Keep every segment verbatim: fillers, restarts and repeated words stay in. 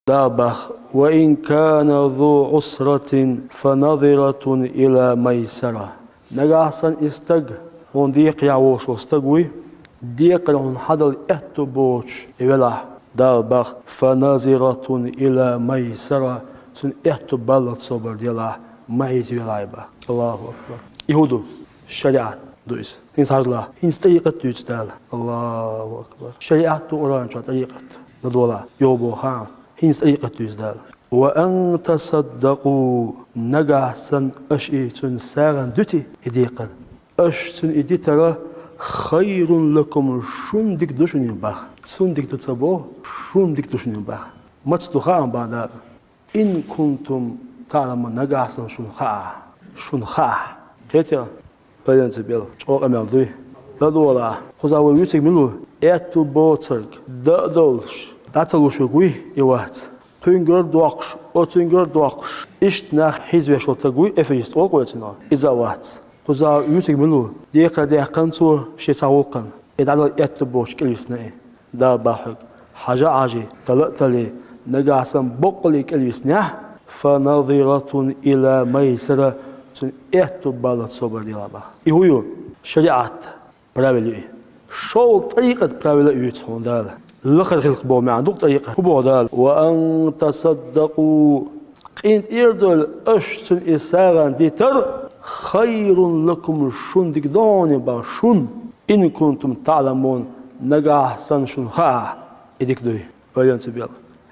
Дала бах: «وإن كان ذو عسرة فنظرة إلى ميسرة». Нагахь санна и стаг, хьуна декхарехь волуш волу стаг вуй, декхар хьуна хьадала аьтту боцуш и велахь, Дала бах: «فنظرة إلى ميسرة», цунна аьтту баллалц собар делахь, ма хьийза велахь бах. Аллаху акбар. И хӀун ду? ШариӀат ду иза. ХӀинца хьажал, хӀинца тӀарикъат дуьйцу Дала. Аллаху акбар. ШариӀат ду Къуръан чохь тӀарикъат. ЛадогӀал, юха боху хаам. ХӀинца тӀарикъат дуьйцу Дала. «وأن تصدقوا», нагахь санна аша и цунна сагӀина дуьти и декхар. Аша цунна и дитар, «خير لكم», шуна дика ду шуна бах. Цунна дика ду ца боху, шуна дика ду шуна бах. Маца ду хаам бах Дала. «إن كنتم تعلمون», нагахь санна шуна хаахь. Шуна хаахь. Кхетий? Ойла ца бел, чӀогӀа къамел дуй. ЛадогӀал, кхузахь вай вуьйцург мила ву? Аьтту боцург, дан а долуш, дӀа ца луш верг вуй и вац. Кхуьнгара а доккхуш, оцуьнгара а доккхуш, иштта нах хьийзавеш волу стаг вуй, аферист олу-кх вай цунах. Иза а вац. Кхузахь вуьйцург мила ву? Декхар даьккхина цо шен цхьа гӀуллакхана, и дӀадала аьтту боцуш кӀелвисна и. Дала бах хьоьга: хьажа а хьажий, тала а талий, нагахь санна боккъалла кӀелвиснехь, «فنظرة إلى ميسرة», цунна аьтту баллалц собар делахь бах. И хӀун ю? ШариӀат правила ю и. ШолгӀа тӀарикъат правила а юьйцу хьуна Дала. Лахара гӀиллакх боху маьӀна ду-кх тӀарикъат. ХӀун боху Дала? «وأن تصدقوا». КъинтӀера а довлий, аша цунна и сагӀина дитар, «خير لكم», шуна дика ду хьуна бах, шуна. «إن كنتم تعلمون», нагахь санна шуна хаахь, и дика дуй. Ойла ца бел.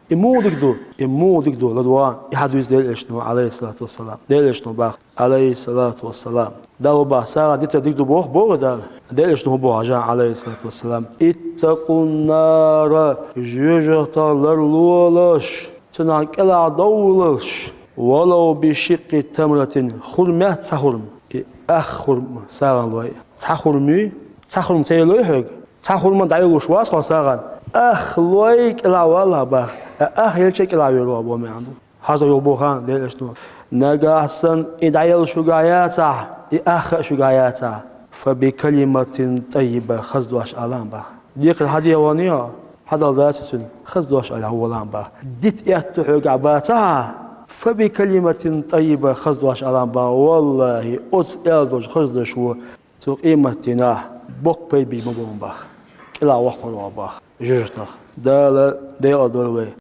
И муха дика ду? И муха дика ду? ЛадогӀал, и хьадуьйцу Делан Элчано, Ӏалайхиссалату вассалам. Делан Элчано бах, Ӏалайхиссалату вассалам. Дала бах, сагӀина дитар дика ду боху, боху Дала. Делан Элчано хӀун боху хьажал, Ӏалайхиссалату вассалам? «اتقوا النار», жоьжахатех ларлолаш, цунах кӀелхьардовлалаш, «ولو بشق تمرة», хурмех цхьа хурма. И ах хурма сагӀина лой. Цхьа хурма юй, цхьа хурма ца елой хьоьга? Цхьа хурма дӀаеллуш вац хьо сагӀина? Ах лой, кӀелхьарвалахь бах. Ах елча кӀелхьарвер ву боху маьӀна ду. Хьажал, юха боху хьуна Делан Элчано: нагахь санна и дӀаелла шуьгахь яцахь, и ах а шуьгахь яцахь, «فبكلمة طيبة», хаза дош алахь бах. Декхар хьан де ван йо? Хьан дала дац цуьнан? Хаза дош алахь валахь бах. Дита аьтту хьоьгахь бацахь а, «فبكلمة طيبة», хаза дош алахь бах. Валлахи, оцу аьлла долчу хаза дашо цу къематдийнахь боккха пайда бийр ма бу бах. КӀелхьарвоккхур ву бах жоьжахатех. Дала декъал дойла вай.